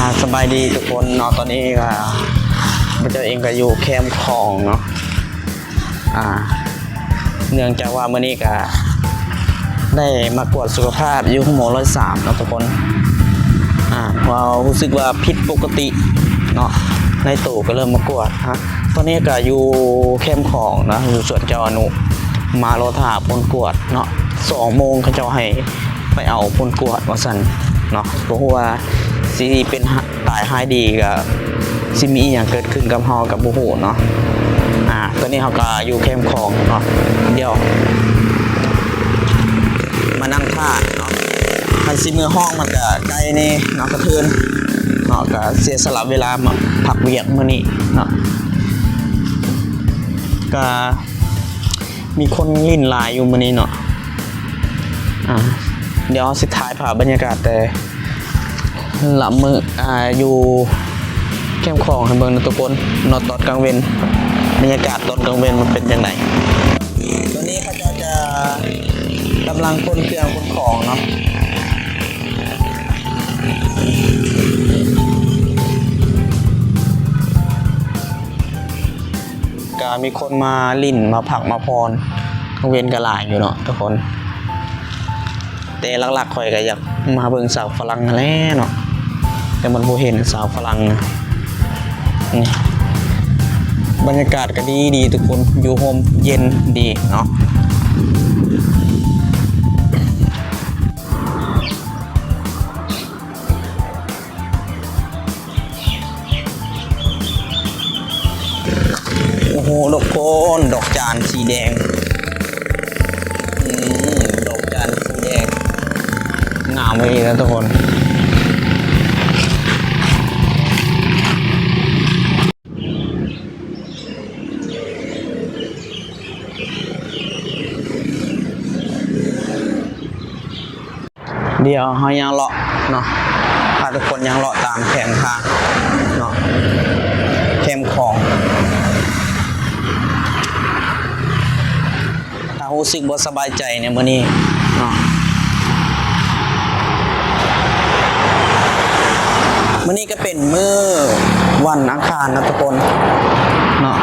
ອ່າ ສະບາຍດີທຸກຄົນເນາະ, ຕອນນີ້ກໍ ຂ້າພະເຈົ້າເອງກໍຢູ່ແຄມຂອງເນາະ. ອ່າ ເນື່ອງຈາກວ່າມື້ນີ້ກໍໄດ້ມາກວດສຸຂະພາບຢູ່ໂຮງໝໍຮ້ອຍສາມເນາະທຸກຄົນ. ອ່າ ເພາະວ່າຮູ້ສຶກວ່າຜິດປົກກະຕິເນາະ ໃນໂຕກໍເລີຍມາກວດ. ອ່າ ຕອນນີ້ກໍຢູ່ແຄມຂອງເນາະ ຢູ່ສວນເຈົ້າອະນຸ ມາລໍຖ້າຜົນກວດເນາະ. ສອງໂມງເຂົາເຈົ້າໃຫ້ໄປເອົາຜົນກວດວ່າຊັ້ນເນາະ. ບໍ່ຮູ້ວ່າຊິເປັນ ຕາຍຮ້າຍດີ ກໍຊິມີອີ່ຫຍັງເກີດຂຶ້ນກັບເຮົາກໍບໍ່ຮູ້ເນາະ. ອ່າ ຕອນນີ້ເຮົາກໍຢູ່ແຄມຂອງເນາະ, ດຽວມານັ່ງຖ້າເນາະ. ຄັນຊິເມືອຫ້ອງມັນກໍໄກແດ່ເນາະ, ກະເທີນເນາະ, ກໍເສຍສະຫຼະເວລາມາພັກວຽກມື້ນີ້ເນາະ. ກໍມີຄົນຫຼິ້ນຫຼາຍຢູ່ມື້ນີ້ເນາະ. ອ່າ ດຽວເຮົາຊິຖ່າຍພາບບັນຍາກາດແຕ່ ລະມື້ ອ່າ ຢູ່ແຄມຂອງໃຫ້ເບິ່ງເນາະທຸກຄົນເນາະ, ຕອນກາງເວັນ ບັນຍາກາດຕອນກາງເວັນມັນເປັນຈັ່ງໃດ. ຕອນນີ້ເຂົາເຈົ້າຈະກຳລັງຂົນເຄື່ອງຂົນຂອງເນາະ. ກະມີຄົນມາຫຼິ້ນມາພັກມາຜ່ອນ ກາງເວັນກະຫຼາຍຢູ່ເນາະທຸກຄົນ. ແຕ່ຫຼັກໆ ຂ້ອຍກະຢາກມາເບິ່ງສາວຝຣັ່ງຫັ້ນແຫຼະເນາະ, ແຕ່ມັນບໍ່ເຫັນສາວຝຣັ່ງນະ. ນີ້ ບັນຍາກາດກະດີໆ ທຸກຄົນ, ຢູ່ຮົ່ມເຢັນດີເນາະ. ໂອ້ໂຫ ທຸກຄົນ ດອກຈານສີແດງ. ອືມ ດອກຈານສີແດງ ງາມອີ່ຫຼີນະທຸກຄົນ. ດຽວເຮົາຍ່າງເລາະເນາະ, ພາທຸກຄົນຍ່າງເລາະຕາມແຄມທາງເນາະ, ແຄມຂອງ. ຖ້າຮູ້ສຶກບໍ່ສະບາຍໃຈໃນມື້ນີ້ເນາະ, ມື້ນີ້ກະເປັນມື້ວັນອັງຄານນະທຸກຄົນເນາະ.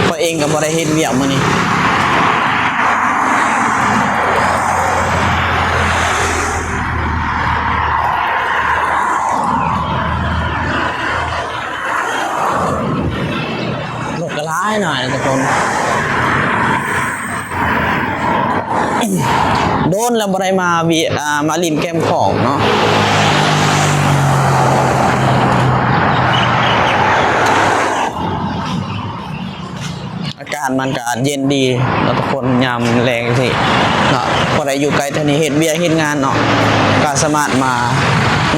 ຂ້ອຍເອງກະບໍ່ໄດ້ເຮັດວຽກມື້ນີ້. ລົດກະຫຼາຍໜ້ອຍນະທຸກຄົນ. ໂດນແລ້ວບໍ່ໄດ້ມາວຽ ອ່າ ມາຫຼິ້ນແຄມຂອງເນາະ. ອາກາດມັນກະເຢັນດີເນາະທຸກຄົນ, ຍາມແລງຈັ່ງຊີ້ເນາະ, ຜູ້ໃດຢູ່ໃກ້ແຖວນີ້ເຮັດວຽກເຮັດງານເນາະ ກະສາມາດມາ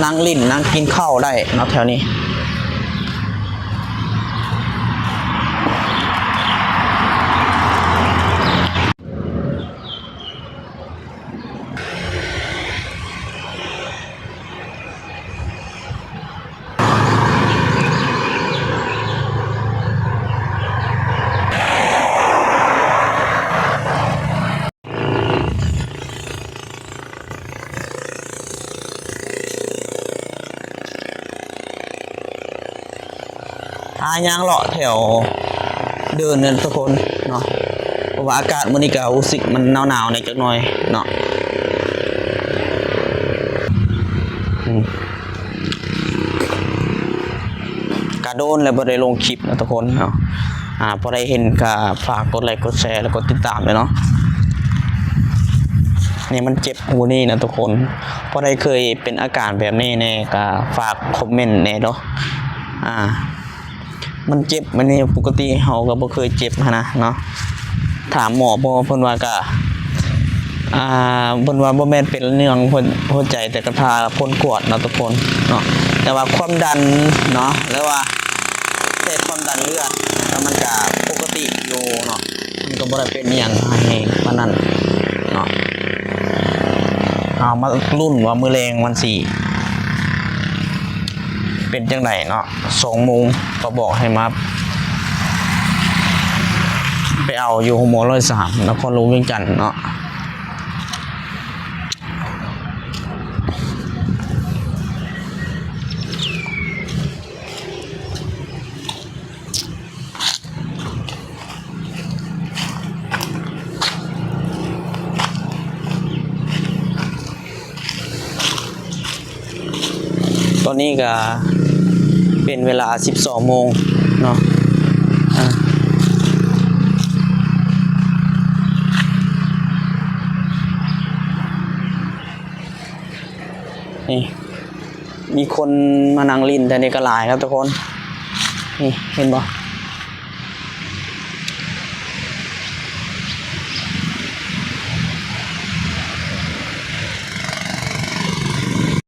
ນັ່ງຫຼິ້ນນັ່ງກິນເຂົ້າໄດ້ເນາະແຖວນີ້. ອ່າ ຍ່າງເລາະແຖວເດີ່ນນັ້ນທຸກຄົນເນາະ, ເພາະວ່າອາກາດມື້ນີ້ກະຮູ້ສຶກມັນໜາວໆ ແດ່ຈັກໜ້ອຍເນາະ. ອືມ ກະໂດນແລ້ວບໍ່ໄດ້ລົງຄລິບເນາະທຸກຄົນເນາະ. ອ່າ ຜູ້ໃດເຫັນກະຝາກກົດໄລກ໌ ກົດແຊ ແລະ ກົດຕິດຕາມດ້ວຍເນາະ. ນີ້ມັນເຈັບ ຜູ້ນີ້ນະທຸກຄົນ, ຜູ້ໃດເຄີຍເປັນອາການແບບນີ້ແດ່ກະຝາກຄອມເມັນແດ່ເນາະ. ອ່າ ມັນເຈັບ ອັນນີ້ປົກກະຕິເຮົາກະບໍ່ເຄີຍເຈັບຫັ້ນນະເນາະ. ຖາມໝໍເພິ່ນ ເພິ່ນວ່າກະ ອ່າ ເພິ່ນວ່າບໍ່ແມ່ນເປັນເລື່ອງຫົວ ຫົວໃຈ ແຕ່ກະຖ້າຜົນກວດເນາະທຸກຄົນເນາະ, ແຕ່ວ່າຄວາມດັນເນາະ ຫຼືວ່າເທສຄວາມດັນເລືອດ ແລ້ວມັນກະປົກກະຕິຢູ່ເນາະ. ມັນກະບໍ່ໄດ້ເປັນອີ່ຫຍັງຮ້າຍແຮງປານນັ້ນເນາະ. ເຮົາມາລຸ້ນວ່າມື້ແລງມັນຊິເປັນຈັ່ງໃດເນາະ. ສອງໂມງເຂົາບອກໃຫ້ມາ ໄປເອົາຢູ່ໂຮງໝໍຮ້ອຍສາມ ນະຄອນຫຼວງວຽງຈັນເນາະ. ຕອນນີ້ກໍເປັນເວລາສິບສອງໂມງເນາະ ອ່າ ນີ້ ມີຄົນມານັ່ງຫຼິ້ນແຖວນີ້ກໍຫຼາຍຄັບທຸກຄົນ. ນີ້ເຫັນບໍ່?